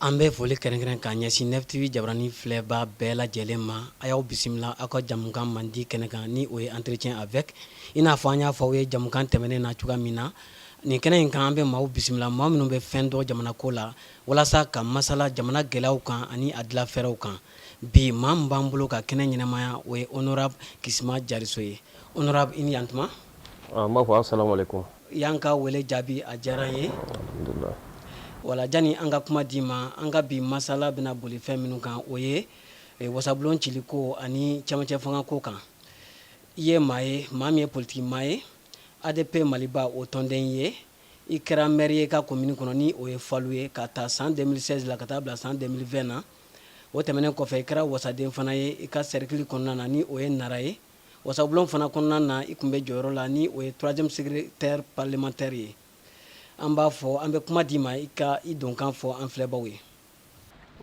An bɛ foli kɛrɛnkɛrɛn ka ɲɛsin Nef TV jabarani filɛbaa bɛɛ lajɛlen ma. A y'aw bisimila aw ka jamukan mandi kɛnɛ kan, ni o ye Entretien avec. I n'a fɔ an y'a fɔ aw ye jamukan tɛmɛnen na cogoya min na, nin kɛnɛ in kan, an bɛ maaw bisimila, maa minnu bɛ fɛn dɔn jamana ko la, walasa ka masala jamana gɛlɛyaw kan ani a dilan fɛɛrɛw kan. Bi, maa min b'an bolo ka kɛnɛ ɲɛnamaya, o ye honorable Kisima Jariso ye. Honorable, i ni yantuma. N b'a fɔ asalaamaaleykum. Y'an ka wele jaabi, a diyara n ye. Wala jani an ka kuma d'i ma, an ka bi masala bɛna boli fɛn minnu kan, o ye wasabulon ciliko ani cɛmancɛ fanga ko kan. I ye maa ye, maa min ye politiki maa ye, ADP Maliba o tɔnden ye. I kɛra maire ye ka commune kɔnɔ, ni o ye Falu ye, ka taa san 2016 la ka taa bila san 2020 na. O tɛmɛnen kɔfɛ, i kɛra wasaden fana ye i ka cercle kɔnɔna na, ni o ye Nara ye. Wasabulon fana kɔnɔna na, i tun bɛ jɔyɔrɔ la, ni o ye troisième secrétaire parlementaire ye. An b'a fɔ, an bɛ kuma d'i ma, i ka i donkan fɔ an filɛbaw ye.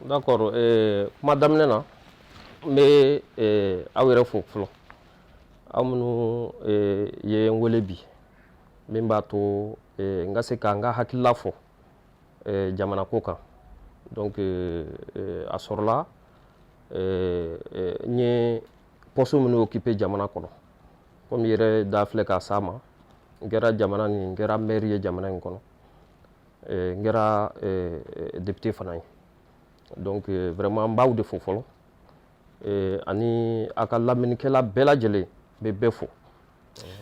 D'accord, kuma daminɛ na, n bɛ aw yɛrɛ fo fɔlɔ, aw minnu ye n wele bi, min b'a to n ka se ka n ka hakilila fɔ jamana ko kan. Donc a sɔrɔla n ye poste minnu occupé jamana kɔnɔ, komi i yɛrɛ da filɛ k'a s'a ma, n kɛra jamana nin, n kɛra maire ye jamana in kɔnɔ, n kɛra député fana ye. Donc vraiment, n b'aw de fo fɔlɔ, ani a ka lamɛnnikɛla bɛɛ lajɛlen, n bɛ bɛɛ fo.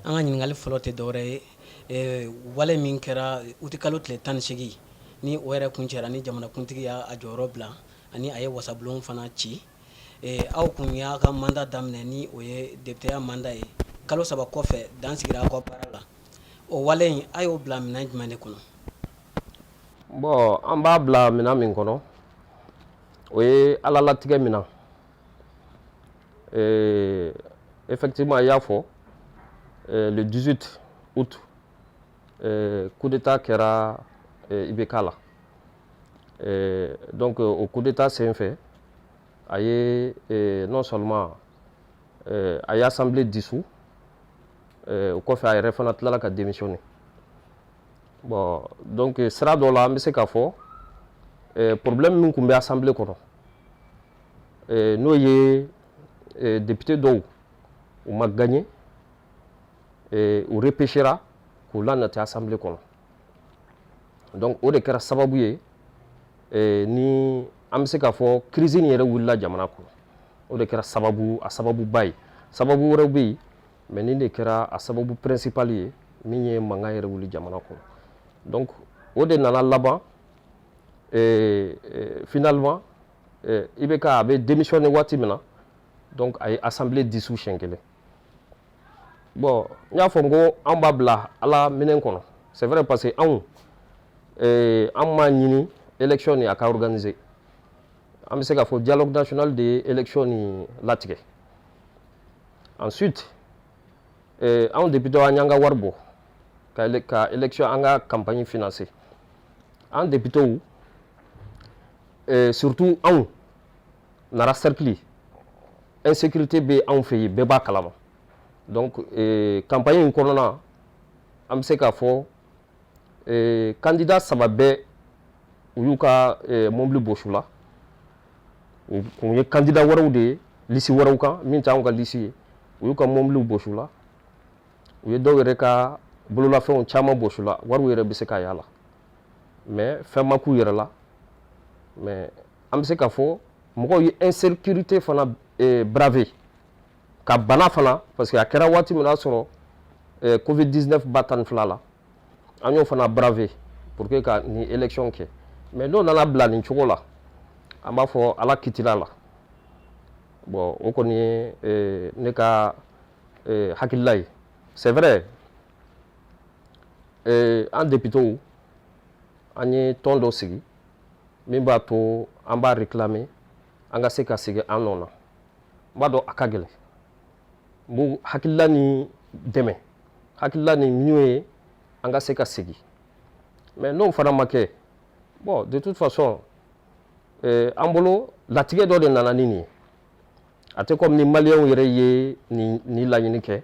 An ka ɲininkali fɔlɔ tɛ dɔwɛrɛ ye, wale min kɛra utikalo tile 18, ni o yɛrɛ kun cɛra ni jamanakuntigi y'a jɔyɔrɔ bila ani a ye wasabulon fana ci. Aw kun y'a ka mandat daminɛ, ni o ye députéya mandat ye. Kalo 3 kɔfɛ, dan sigira aw ka baara la. O wale in, a y'o bila minɛn jumɛn de kɔnɔ? Bon, an b'a bila minɛn min kɔnɔ, o ye Ala latigɛ minɛn. Effectivement, i y'a fɔ, le 18 août, coup d'état kɛra IBK la. Donc o coup d'état sen fɛ, a ye non seulement a ye assemblée dissous, o kɔfɛ a yɛrɛ fana tilala ka démissionner. Bon, donc sira dɔ la, an bɛ se k'a fɔ problème min tun bɛ assemblée kɔnɔ, n'o ye député dɔw u ma gagné, u repêchera k'u lanati assemblée kɔnɔ. Donc o de kɛra sababu ye ni an bɛ se k'a fɔ crise nin yɛrɛ wulila jamana kɔnɔ. O de kɛra sababu, a sababuba ye. Sababu wɛrɛw bɛ yen, mais nin de kɛra a sababu principal ye min ye mankan yɛrɛ wuli jamana kɔnɔ. Donc o de nana laban finalement IBK a bɛ démissionner waati min na, donc a ye assemblée dissous siɲɛ kelen. Bon, n y'a fɔ n ko an b'a bila Ala minɛn kɔnɔ. C'est vrai, parce que anw an m'a ɲini élection nin a ka organiser. An bɛ se k'a fɔ dialogue national de ye élection nin latigɛ. Ensuite, anw député, an y'an ka wari bɔ ka élection, an ka campagne financer. An député, surtout anw Nara cercle, insécurité bɛ anw fɛ yen, bɛɛ b'a kalama. Donc campagne in kɔnɔna, an bɛ se k'a fɔ candidat saba bɛɛ, u y'u ka mobili bɔsi u la. U kun ye candidat wɛrɛw de ye liste wɛrɛw kan min t'anw ka liste ye. U y'u ka mobiliw bɔsi u la, u ye dɔw yɛrɛ ka bololafɛnw caman bɔsi u la, wariw yɛrɛ bɛ se ka y'a la, mais fɛn ma k'u yɛrɛ la. Mais an bɛ se k'a fɔ mɔgɔw ye insécurité fana braver ka bana fana, parce que a kɛra waati min na, y'a sɔrɔ Covid 19 ba 12 la, an y'o fana braver pour que ka nin élection kɛ. Mais n'o nana bila nin cogo la, an b'a fɔ Ala kitira la. Bon, o kɔni ye ne ka hakilila ye. C'est vrai, an députéw, an ye tɔn dɔ sigi min b'a to an b'a réclamer an ka se ka segin an nɔ na. N b'a dɔn a ka gɛlɛn, n b'u hakilila ni dɛmɛ, hakilila ni min ye an ka se ka segin. Mais n'o fana ma kɛ, bon, de toute façon, an bolo latigɛ dɔ de nana ni nin ye. A tɛ komi ni maliyɛnw yɛrɛ ye nin laɲini kɛ,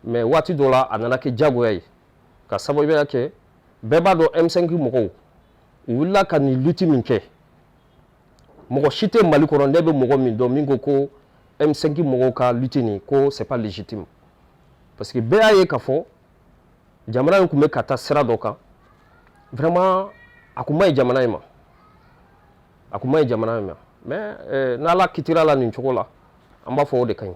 mais waati dɔ la a nana kɛ diyagoya ye, ka sababuya kɛ bɛɛ b'a dɔn M5 mɔgɔw, u wulila ka nin lutte min kɛ. Mɔgɔ si tɛ Mali kɔnɔ, ne bɛ mɔgɔ min dɔn, min ko ko M5 mɔgɔw ka lutte nin, ko c'est pas légitime, parce que bɛɛ y'a ye k'a fɔ jamana in tun bɛ ka taa sira dɔ kan. Vraiment, a kun ma ɲi jamana in ma, a kun ma ɲi jamana in ma. Mais n'Ala kitira la nin cogo la, an b'a fɔ o de ka ɲi.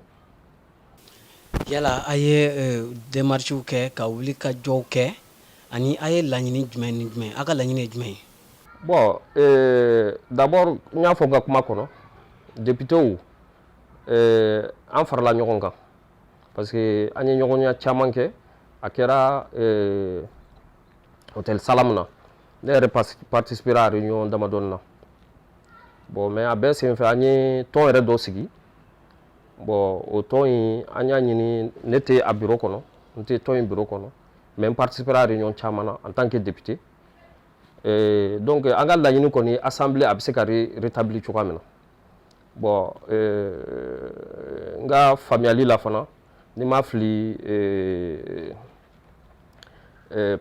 Yala a ye démarches kɛ ka wuli ka jɔw kɛ, ani a ye laɲini jumɛn ni jumɛn, a ka laɲini ye jumɛn ye? Bon, d'abord, n y'a fɔ n ka kuma kɔnɔ, députéw, an farala ɲɔgɔn kan, parce que an ye ɲɔgɔnya caman kɛ. A kɛra hôtel Salam na, ne yɛrɛ participera a réunion damadɔni na. Bon, mais a bɛɛ senfɛ, an ye tɔn yɛrɛ dɔ sigi. Bon, o tɔn in, an y'a ɲini, ne tɛ a bureau kɔnɔ, n tɛ tɔn in bureau kɔnɔ, mais n participera a réunion caman na en tant que député. Donc an ka laɲini kɔni ye assemblée a bɛ se ka rétablir cogoya min na. Bon, n ka faamuyali la fana, ni ma fili,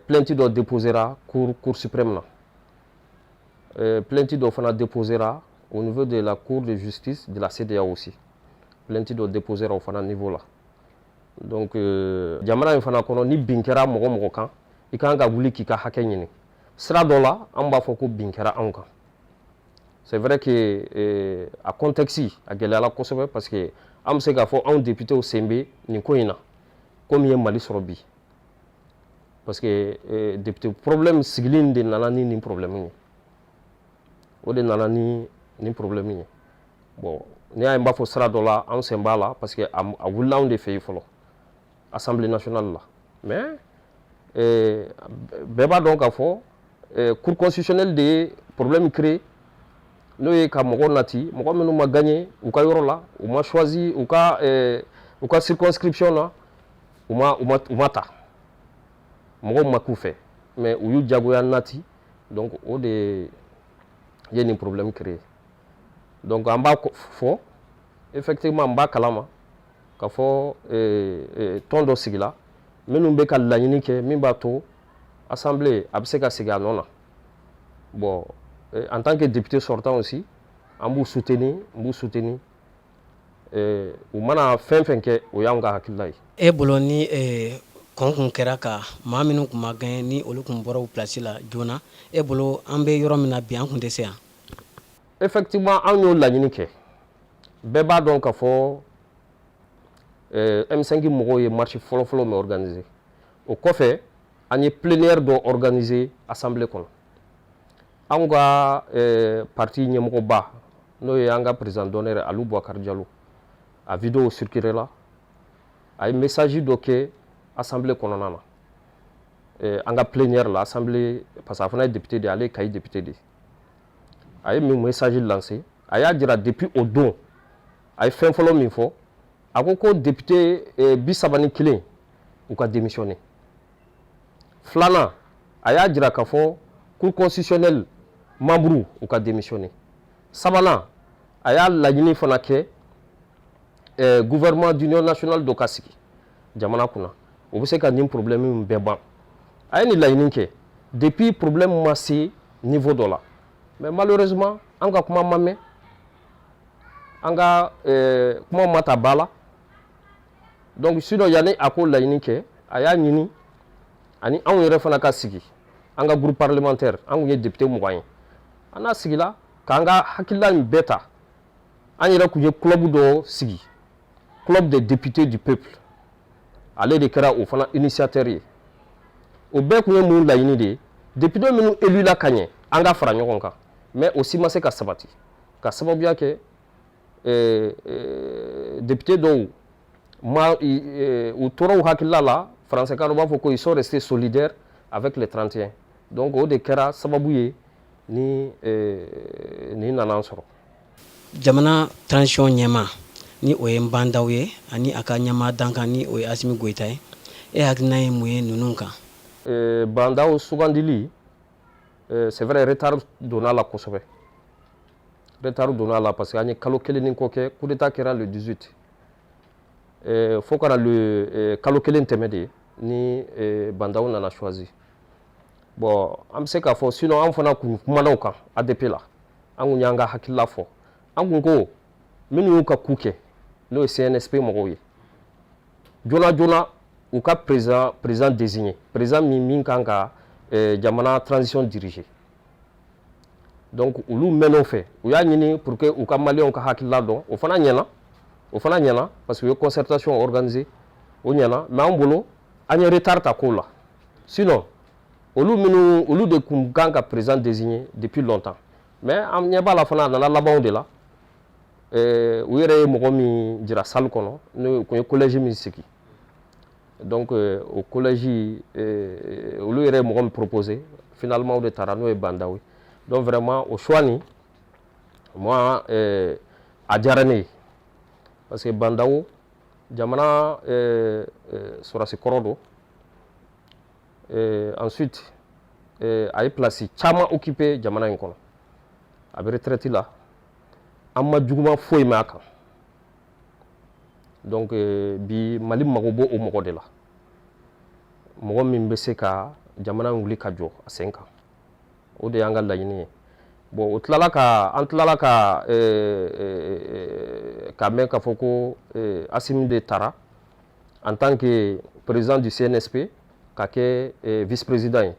plainte dɔ déposera cour suprême na, plainte dɔ fana déposera au niveau de la cour de justice de la CEDEAO aussi, plainte dɔ déposera o fana niveau la. Donc jamana in fana kɔnɔ, ni bin kɛra mɔgɔ mɔgɔ kan, i kan ka wuli k'i ka hakɛ ɲini. Sira dɔ la, an b'a fɔ ko bin kɛra anw kan. C'est vrai que a contexte a gɛlɛyala kosɛbɛ, parce que an bɛ se k'a fɔ anw députés sen bɛ nin ko in na, ko min ye Mali sɔrɔ bi, parce que député problème sigili in de nana ni nin problème ye, o de nana ni nin problème ye. Bon, n'i y'a ye n b'a fɔ sira dɔ la anw sen b'a la, parce que a wulila anw de fɛ yen fɔlɔ, Assemblée nationale la. Mais bɛɛ b'a dɔn k'a fɔ cour constitutionnelle de ye problème créé, n'o ye ka mɔgɔw nati, mɔgɔ minnu ma gagné u ka yɔrɔ la, u ma choisi u ka circonscription na, u ma ta, mɔgɔw ma k'u fɛ, mais u y'u jagoya nati. Donc o de ye nin problème créé. Donc an b'a fɔ, effectivement, n b'a kalama k'a fɔ tɔn dɔ sigila minnu bɛ ka laɲini kɛ min b'a to assemblée a bɛ se ka segin a nɔ na. Bon, en tant que député sortant aussi, an b'u soutenir, n b'u soutenir. U mana fɛn fɛn kɛ, o y'anw ka hakilila ye. E bolo, ni kɔn kun kɛra ka maa minnu kun ma gagné, ni olu kun bɔra u place la joona, e bolo, an bɛ yɔrɔ min na bi, an kun tɛ se yan? Effectivement, anw y'o laɲini kɛ. Bɛɛ b'a dɔn k'a fɔ M5 mɔgɔw ye marche fɔlɔ-fɔlɔ min organiser, o kɔfɛ an ye plénière dɔ organiser assemblée kɔnɔ. Anw ka parti ɲɛmɔgɔba, n'o ye an ka président d'honneur Aliou Boubacar Diallo, a vidéo circulé la, a ye message dɔ kɛ assemblée kɔnɔna na, an ka plénière la assemblée, parce que a fana ye député de ye, ale ye Kayi député de ye. A ye min message lancé, a y'a jira depuis o don, a ye fɛn fɔlɔ min fɔ, a ko ko député 31, u ka démissionner. Filanan, a y'a jira k'a fɔ cour constitutionnelle membre, u ka démissionner. Sabanan, a y'a laɲini fana kɛ gouvernement d'union nationale dɔ ka sigi jamana kunna, o bɛ se ka nin problème min bɛɛ ban. A ye nin laɲini kɛ depuis problème ma se niveau dɔ la. Mais malheureusement, an ka kuma ma mɛn, an ka kuma ma ta ba la. Donc sinon, yanni a k'o laɲini kɛ, a y'a ɲini ani anw yɛrɛ fana ka sigi, an ka groupe parlementaire, an kun ye député 20 ye, an n'a sigila k'an ka hakilila in bɛɛ ta. An yɛrɛ kun ye club dɔ sigi, Club des députés du peuple, ale de kɛra o fana initiateur ye. O bɛɛ kun ye mun laɲini de ye? Député minnu élu la ka ɲɛ, an ka fara ɲɔgɔn kan. Mais o si ma se ka sabati, ka sababuya kɛ député dɔw ma u tora u hakilila la. Français kan, u b'a fɔ ko ils sont restés solidaires avec les 31. Donc o de kɛra sababu ye ni nin nana an sɔrɔ. Jamana transition ɲɛma, ni o ye Bah N'Daw ye, ani a ka ɲɛma dankan, ni o ye Assimi Goïta ye, e hakilina ye mun ye ninnu kan? Bah N'Daw sugandili, c'est vrai, retard donna la kosɛbɛ, retard donna la, parce que an ye kalo kelen ni kɔ kɛ. Coup d'état kɛra le 18, fo ka na le kalo kelen tɛmɛ de ni Bah N'Daw nana choisi. Bon, an bɛ se k'a fɔ, sinon an fana kun kumana o kan ADP la, an kun y'an ka hakilila fɔ. An kun ko minnu y'u ka coup kɛ, n'o ye CNSP mɔgɔw ye, joona joona u ka président désigné, président min kan ka jamana transition diriger. Donc olu mɛn'o fɛ, u y'a ɲini pour que u ka Maliyɛnw ka hakilila dɔn. O fana ɲɛna, o fana ɲɛna, parce que u ye concertation organisée, o ɲɛna. Mais an bolo, an ye retard ta ko la. Sinon olu minnu, olu de kun kan ka président désigné depuis longtemps. Mais an ɲɛ b'a la fana, a nana labanw de la. U yɛrɛ ye mɔgɔ min jira salle kɔnɔ, n'o kun ye collège min sigi, donc o collège, olu yɛrɛ ye mɔgɔ min proposé, finalement o de taara, n'o ye Bah N'Daw ye. Donc vraiment, o choix nin, moi, a diyara ne ye, parce que Bah N'Daw, jamana sɔrɔdasi kɔrɔ don. Ensuite, a ye place caman occupé jamana in kɔnɔ. A bɛ retraite la, an ma juguman foyi mɛn a kan. Donc bi Mali mago b'o o mɔgɔ de la, mɔgɔ min bɛ se ka jamana in wuli ka jɔ a sen kan. O de y'an ka laɲini ye. Bon, o tilala ka, an tilala ka mɛn k'a fɔ ko Assimi de taara en tant que président du CNSP ka kɛ vice-président ye.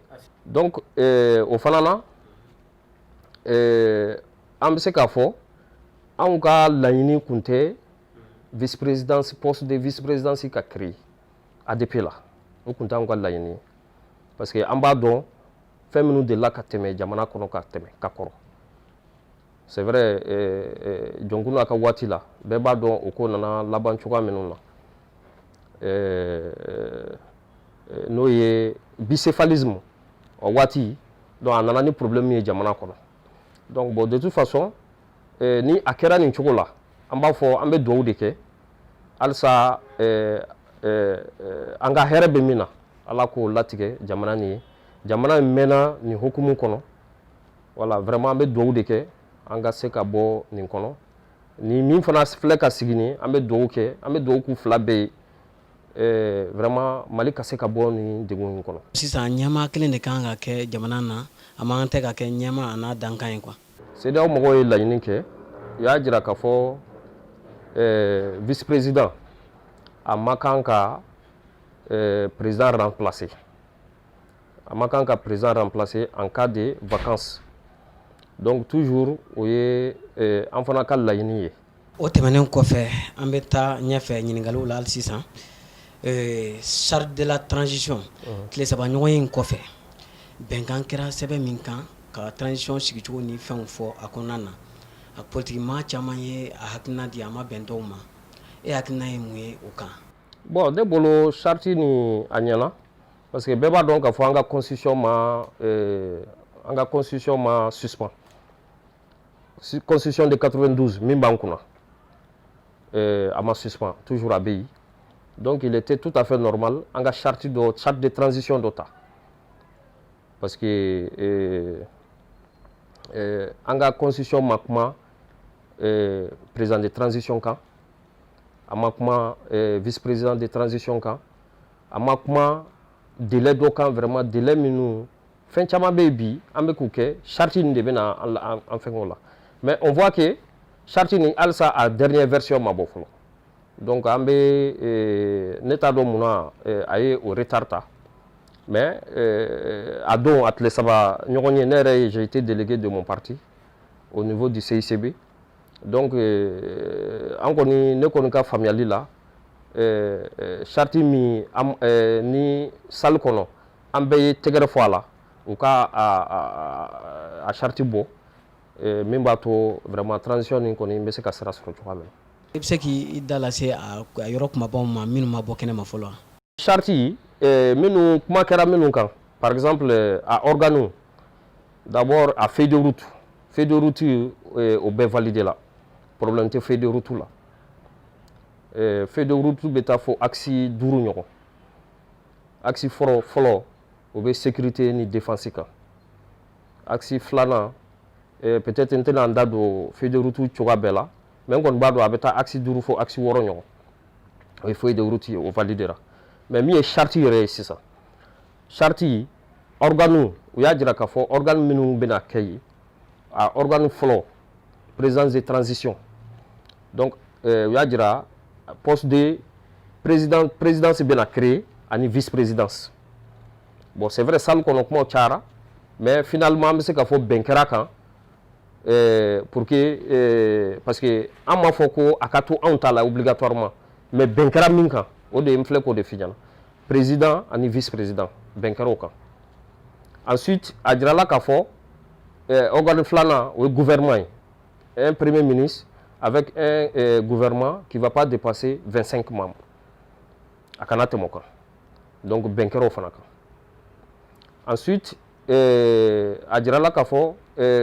Donc o fana na, an bɛ se k'a fɔ anw ka laɲini kun tɛ vice-présidence, poste de vice-présidence ka créer ADP la. O kun t'anw ka laɲini ye, parce que an b'a dɔn fɛn minnu delila ka tɛmɛ jamana kɔnɔ ka tɛmɛ ka kɔrɔ. C'est vrai, Dioncounda ka waati la, bɛɛ b'a dɔn o ko nana laban cogoya minnu na, n'o ye bicéphalisme o waati. Donc a nana ni problème ye jamana kɔnɔ. Donc bon, de toute façon, ni a kɛra nin cogo la, an b'a fɔ an bɛ dugawu de kɛ halisa, an ka hɛrɛ bɛ min na, Ala k'o latigɛ jamana nin ye. Jamana in mɛnna nin hukumu kɔnɔ. Voilà, vraiment, an bɛ dugawu de kɛ an ka se ka bɔ nin kɔnɔ. Ni min fana filɛ ka sigi nin, an bɛ dugawu kɛ, an bɛ dugawu k'u fila bɛɛ ye, vraiment, Mali ka se ka bɔ nin degun in kɔnɔ. Sisan ɲɛmaa kelen de kan ka kɛ jamana na, a man tɛ ka kɛ ɲɛmaa a n'a dankan ye quoi. CEDEAO mɔgɔw ye laɲini kɛ, u y'a jira k'a fɔ vice président a ma kan ka président remplacer, a ma kan ka président remplacer en cas de vacances. Donc toujours o ye an fana ka laɲini ye. O tɛmɛnen kɔfɛ, an bɛ taa ɲɛfɛ ɲininkaliw la hali sisan. Charte de la transition, tile 3 ɲɔgɔn in kɔfɛ, bɛnkan kɛra sɛbɛn min kan ka transition sigicogo ni fɛnw fɔ a kɔnɔna na, a politique maa caman ye a hakilina di, a ma bɛn dɔw ma. E hakilina ye mun ye o kan? Bon, ne bolo, charte ni a ɲɛna, parce que bɛɛ b'a dɔn k'a fɔ an ka constitution ma suspend. Constitution de 92 min b'an kunna, a ma suspend, toujours a bɛ yen. Donc il était tout à fait normal an ka charte dɔ, charte de transition dɔ ta, parce que an ka constitution ma kuma président de transition kan, a ma kuma vice président de transition kan, a ma kuma délai dɔ kan. Vraiment, délai minnu, fɛn caman bɛ yen bi an bɛ k'u kɛ, charte nin de bɛ na an fɛngɛ o la. Mais on voit que charte nin, halisa a dernière version ma bɔ fɔlɔ. Donc an bɛ, ne t'a dɔn munna a ye o retard ta. Mais a don, a tile 3 ɲɔgɔn ye, ne yɛrɛ, j'ai été délégué de mon parti au niveau du CICB. Donc an kɔni, ne kɔni ka faamuyali la, charte min ni salle kɔnɔ an bɛɛ ye tɛgɛrɛ fɔ a la, u ka a charte bɔ min b'a to vraiment transition nin kɔni bɛ se ka sira sɔrɔ cogoya min na. I bɛ se k'i da lase a yɔrɔ kumabaw ma minnu ma bɔ kɛnɛ ma fɔlɔ wa? Charte minnu kuma kɛra minnu kan, par exemple a organe, d'abord a feuille de route, feuille de route o bɛɛ validé la, problème tɛ feuille de route la. Feuille de route bɛ taa fo axe 5 ɲɔgɔn. Axe fɔlɔ fɔlɔ, o bɛ sécurité ni défense kan. Axe filanan, peut-être n tɛna n da don feuille de route cogoya bɛɛ la, mais n kɔni b'a dɔn a bɛ taa axe 5 fo axe 6 ɲɔgɔn. O ye feuille de route ye, o validé ra. Mais min ye charte yɛrɛ ye sisan, charte organe, u y'a jira k'a fɔ organe minnu bɛna kɛ yen, a organe fɔlɔ Présidence de transition. Donc u y'a jira poste de président, présidence bɛna créer ani vice présidence. Bon, c'est vrai, salle kɔnɔ kumaw cayara, mais finalement an bɛ se k'a fɔ bɛn kɛra kan pour que parce que an m'a fɔ ko a ka to anw ta la obligatoirement, mais bɛn kɛra min kan, o de ye n filɛ k'o de f'i ɲɛna, président ani vice président, bɛn kɛra o kan. Ensuite, a jirala k'a fɔ organe filanan, o ye gouvernement ye, un premier ministre avec un gouvernement qui va pas dépasser 25 membres, a kana tɛmɛ o kan. Donc bɛn kɛra o fana kan. Ensuite, a jirala k'a fɔ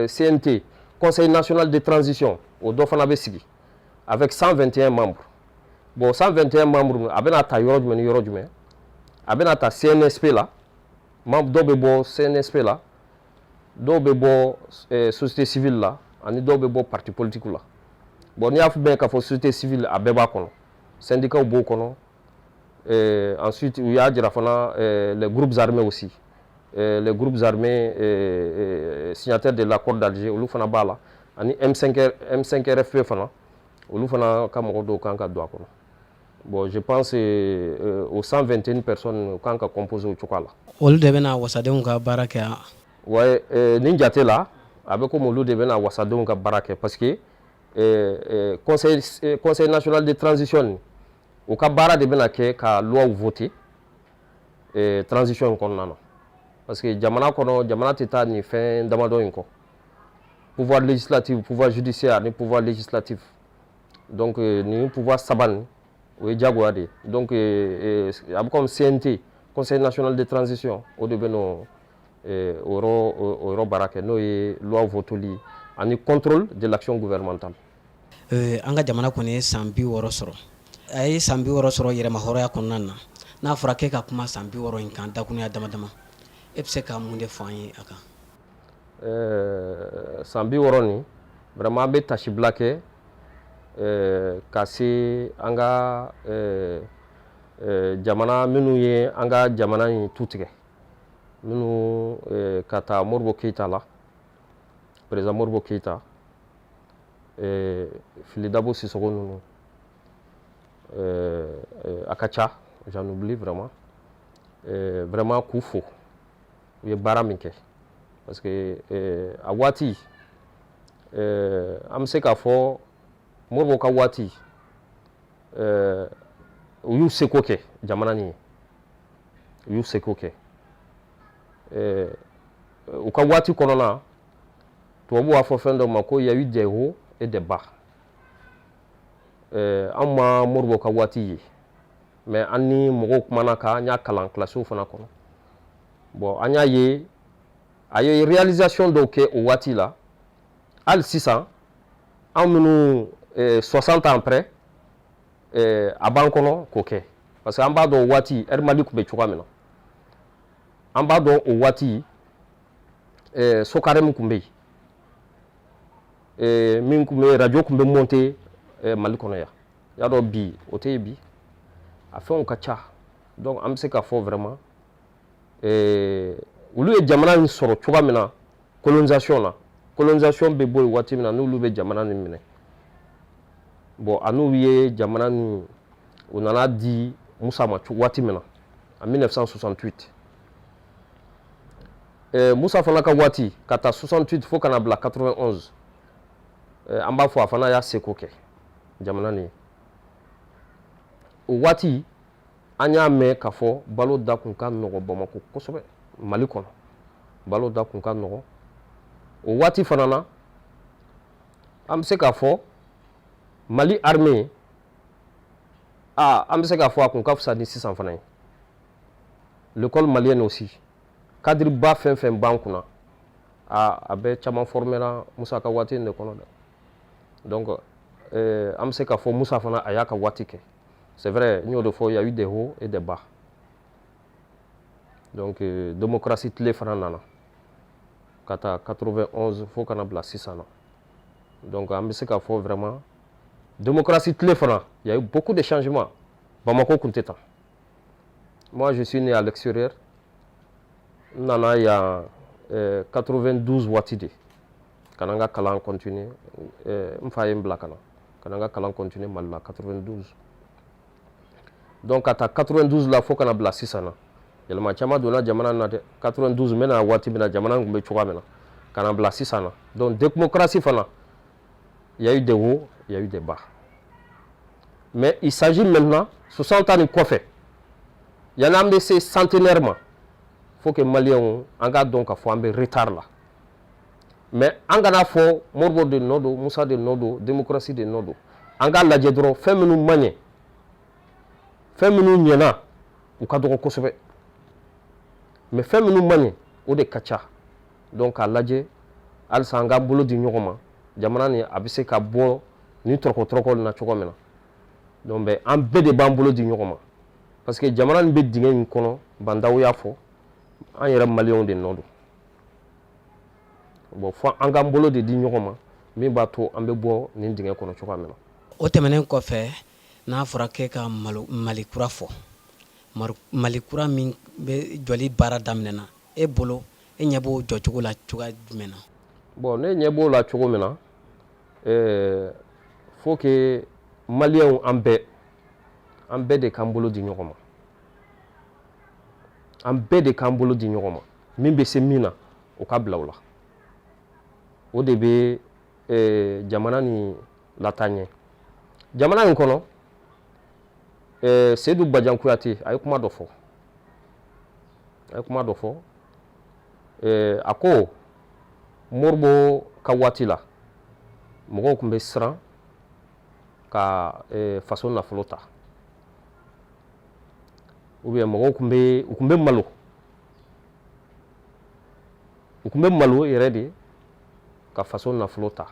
CNT, Conseil national de transition, o dɔ fana bɛ sigi avec 121 membres. Bon, 121 membres, a bɛna ta yɔrɔ jumɛn ni yɔrɔ jumɛn? A bɛna ta CNSP la, membre dɔw bɛ bɔ CNSP la, dɔw bɛ bɔ société civile la, ani dɔw bɛ bɔ parti politique la. Bon, n'i y'a mɛn k'a fɔ société civile, a bɛɛ b'a kɔnɔ, syndicats b'o kɔnɔ. Ensuite, u y'a jira fana les groupes armés aussi, les groupes armés signataires de l'accord d'Alger, olu fana b'a la, ani M5, M5RFP fana, olu fana ka mɔgɔ dɔw kan ka don a kɔnɔ. Bon, je pense aux 121 personnes kan ka composer o cogoya la. Olu de bɛna wasadenw ka baara kɛ? Ouais, nin jate la, a bɛ komi olu de bɛna wasadenw ka baara kɛ, parce que conseil national de transition, u ka baara de bɛna kɛ ka loi voter transition in kɔnɔna na, parce que jamana kɔnɔ, jamana tɛ taa nin fɛn damadɔ in kɔ: pouvoir législatif, pouvoir judiciaire ani pouvoir législatif. Donc nin pouvoir saba nin, o ye diyagoya de ye. Donc a bɛ comme CNT, Conseil national de transition, o de bɛ n'o o yɔrɔ baara kɛ, n'o ye loi voteli ani contrôle de l'action gouvernementale. An ka jamana kɔni ye san 60 sɔrɔ, a ye san 60 sɔrɔ yɛrɛmahɔrɔnya kɔnɔna na. N'a fɔra k'e ka kuma san 60 in kan dakurunya dama dama, e bɛ se ka mun de fɔ an ye a kan? San 60 nin, vraiment, an bɛ tasibila kɛ ka se an ka jamana minnu ye an ka jamana in tu tigɛ, minnu ka taa Modibo Keyita la, président Modibo Keyita, Fily Dabo Sissoko ninnu, a ka ca, j'en oublie vraiment. Vraiment, k'u fo, u ye baara min kɛ, parce que a waati, an bɛ se k'a fɔ Modibo ka waati, u y'u seko kɛ jamana nin ye, u y'u seko kɛ u ka waati kɔnɔna. Tubabu b'a fɔ fɛn dɔ ma ko y a eu des hauts et des bas. An ma Modibo ka waati ye, mais an ni mɔgɔw kumana kan, an y'a kalan kilasiw fana kɔnɔ. Bon, an y'a ye a ye réalisation dɔw kɛ o waati la. Hali sisan, an minnu 60 ans après, a b'an kɔnɔ k'o kɛ, parce que an b'a dɔn o waati Air Mali tun bɛ cogoya min na, an b'a dɔn o waati SOCAREM tun bɛ yen, min tun bɛ radio tun bɛ monter Mali kɔnɔ yan. I y'a dɔn bi o tɛ yen, bi a fɛnw ka ca. Donc an bɛ se k'a fɔ vraiment olu ye jamana in sɔrɔ cogoya min na colonisation na, colonisation bɛ bɔ yen waati min na, n'olu bɛ jamana nin minɛ, bon, a n'u ye jamana nin, u nana di Musa ma waati min na en 1968, Musa fana ka waati, ka taa 68 fo ka na bila 91, an b'a fɔ a fana y'a seko kɛ jamana nin ye. O waati, an y'a mɛn k'a fɔ balo da kun ka nɔgɔ Bamakɔ kosɛbɛ, Mali kɔnɔ balo da kun ka nɔgɔ. O waati fana na, an bɛ se k'a fɔ Mali armée, an bɛ se k'a fɔ a kun ka fisa ni sisan fana ye. L'école malienne aussi, cadre ba fɛn fɛn b'an kunna, a bɛɛ caman formera Musa ka waati in de kɔnɔ dɛ. Donc an bɛ se k'a fɔ Musa fana, a y'a ka waati kɛ. C'est vrai, n y'o de fɔ, il y a eu des hauts et des bas. Donc démocratie tile fana nana ka taa 91 fo kana bila sisan na. Donc an bɛ se k'a fɔ vraiment, démocratie tile fana, il y a eu beaucoup de changements. Bamako tun tɛ tan. Moi, je suis né à l'extérieur, n nana yan 92 waati de ka na Bamakɔ yan. Donc Ka na n ka kalan continuer. N fa ye n bila ka na, ka na n ka kalan continuer Mali la 92. Donc ka taa 92 la fo ka na bila sisan na, yɛlɛma caman donna jamana na dɛ. 92, n bɛna waati min na, jamana tun bɛ cogoya min na ka na bila sisan na. Donc démocratie fana, il y a eu des hauts, il y a eu des bas, mais il s'agit maintenant, 60 ans nin kɔfɛ, yanni an bɛ se centenaire ma, faut que Maliyɛnw an k'a dɔn k'a fɔ an bɛ retard la. Mais an kana fɔ Modibo de nɔ don, Musa de nɔ don, démocratie de nɔ don. An k'a lajɛ dɔrɔn fɛn minnu ma ɲɛ, fɛn minnu ɲɛna, u ka dɔgɔ kosɛbɛ, mais fɛn minnu ma ɲɛ, o de ka ca. Donc k'a lajɛ halisa an k'an bolo di ɲɔgɔn ma, jamana nin a bɛ se ka bɔ nin tɔrɔkɔ tɔrɔkɔ nin na cogo min na. Donc bɛ an bɛɛ de b'an bolo di ɲɔgɔn ma, parce que jamana nin bɛ dingɛ in kɔnɔ. Bah N'Daw y'a fɔ, an yɛrɛ Maliyɛnw de nɔ don. Bon, fo an k'an bolo de di ɲɔgɔn ma, min b'a to an bɛ bɔ nin dingɛ kɔnɔ cogoya min na. O tɛmɛnen kɔfɛ, n'a fɔra k'e ka Mali kura fɔ, Mali kura min bɛ jɔli baara daminɛna, e bolo, e ɲɛ b'o jɔcogo la cogoya jumɛn na? Bon, ne ɲɛ b'o la cogo min na, faut que Maliyɛnw, an bɛɛ de k'an bolo di ɲɔgɔn ma, an bɛɛ de k'an bolo di ɲɔgɔn ma. Min bɛ se min na, o ka bila o la. O de bɛ jamana nin lataa ɲɛ. Jamana in kɔnɔ, Seydou Badian Kuyate a ye kuma dɔ fɔ, a ye kuma dɔ fɔ. A ko Modibo ka waati la, mɔgɔw tun bɛ siran ka faso nafolo ta, ou bien mɔgɔw tun bɛ, u tun bɛ malo, u tun bɛ malo yɛrɛ de ka faso nafolo ta.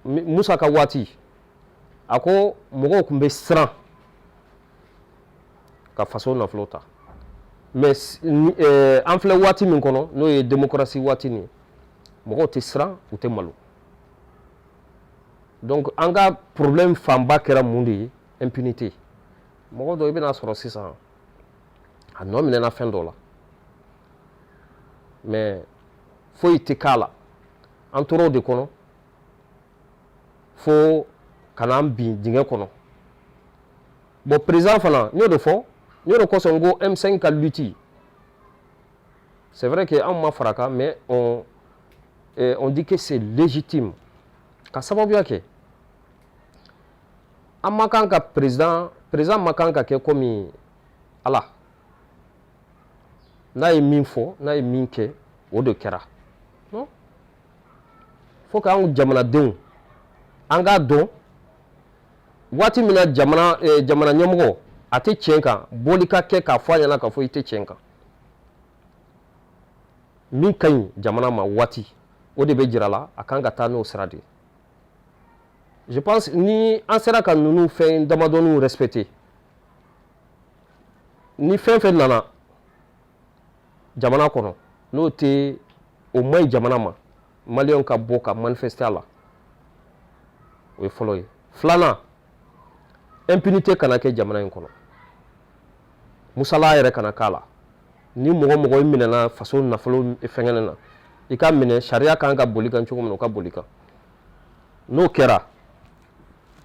Musa ka waati, a ko mɔgɔw tun bɛ siran ka faso nafolo ta. Mais an filɛ waati min kɔnɔ, n'o ye démocratie waati nin ye, mɔgɔw tɛ siran, u tɛ malo. Donc an ka problème fanba kɛra mun de ye? Impunité. Mɔgɔ dɔ, i bɛna sɔrɔ sisan a nɔ minɛna fɛn dɔ la, mais foyi tɛ k'a la. An tora o de kɔnɔ fo ka n'an bin dingɛ kɔnɔ. Bon, président fana, n y'o de fɔ, n y'o de kosɔn n ko M5 ka lutte, c'est vrai que anw ma fara kan, mais on dit que c'est légitime, ka sababuya kɛ an ma kan ka président ma kan ka kɛ komi Ala. N'a ye min fɔ, n'a ye min kɛ, o de kɛra. Non, faut que anw jamanadenw an k'a dɔn waati min na jamana ɲɛmɔgɔ a tɛ tiɲɛ kan, bɔli ka kɛ k'a fɔ a ɲɛna k'a fɔ i tɛ tiɲɛ kan. Min ka ɲi jamana ma waati, o de bɛ jira la, a kan ka taa n'o sira de ye. Je pense ni an sera ka ninnu fɛn damadɔniw respecter, ni fɛn fɛn nana jamana kɔnɔ, n'o tɛ, o man ɲi jamana ma, Maliyɛnw ka bɔ ka manifester a la. O ye fɔlɔ ye. Filanan, impunité kana kɛ jamana in kɔnɔ, musala yɛrɛ kana k'a la. Ni mɔgɔ mɔgɔ i minɛna faso nafolo fɛngɛnen na, i ka minɛ, sariya kan ka boli kan cogo min na, o ka boli kan. N'o kɛra,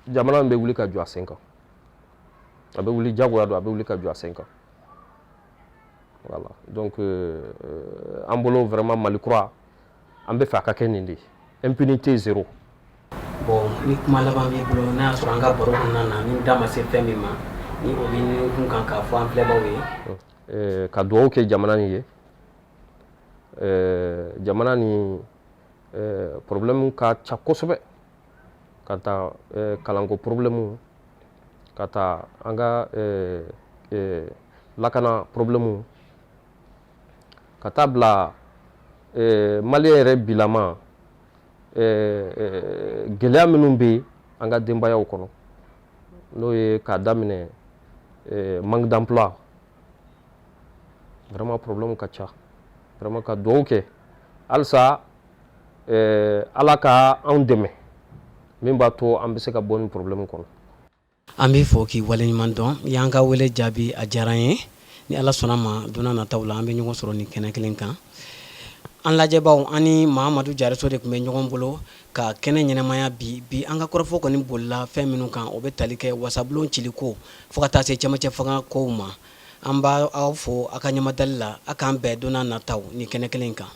jamana in bɛ wuli ka jɔ a sen kan. A bɛ wuli, jagoya don, a bɛ wuli ka jɔ a sen kan. Voilà. Donc an bolo, vraiment, Mali kura, an bɛ fɛ a ka kɛ nin de ye: impunité zéro. Bon, ni kuma laban b'i bolo, n'a y'a sɔrɔ an ka baro kɔnɔna na ni da ma se fɛn min ma, ni o bɛ ni kun kan k'a fɔ an filɛbaw ye. Ka dugawu kɛ jamana nin ye. Jamana nin problème ka ca kosɛbɛ, ka taa kalanko problème, ka taa an ka lakana problème, ka taa bila Maliyɛn yɛrɛ bilama gɛlɛya minnu bɛ an ka denbayaw kɔnɔ, n'o ye k'a daminɛ manque d'emploi. Vraiment, problème ka ca. Vraiment, ka dugawu kɛ halisa, Ala ka anw dɛmɛ min b'a to an bɛ se ka bɔ nin problème kɔnɔ. An b'i fɔ k'i waleɲuman dɔn. I y'an ka wele jaabi, a diyara an ye. Ni Ala sɔnna ma, don nataw la an bɛ ɲɔgɔn sɔrɔ nin kɛnɛ kelen kan. An lajɛbaw, an ni Mahamadu Jariso de tun bɛ ɲɔgɔn bolo ka kɛnɛ ɲɛnamaya bi. Bi an ka kɔrɔfɔ kɔni bolila fɛn minnu kan, o bɛ tali kɛ wasabulon ciliko fo ka taa se cɛmancɛ fanga kow ma. An b'a aw fo aw ka ɲɛmadali la. A k'an bɛn don nataw ni kɛnɛ kelen kan.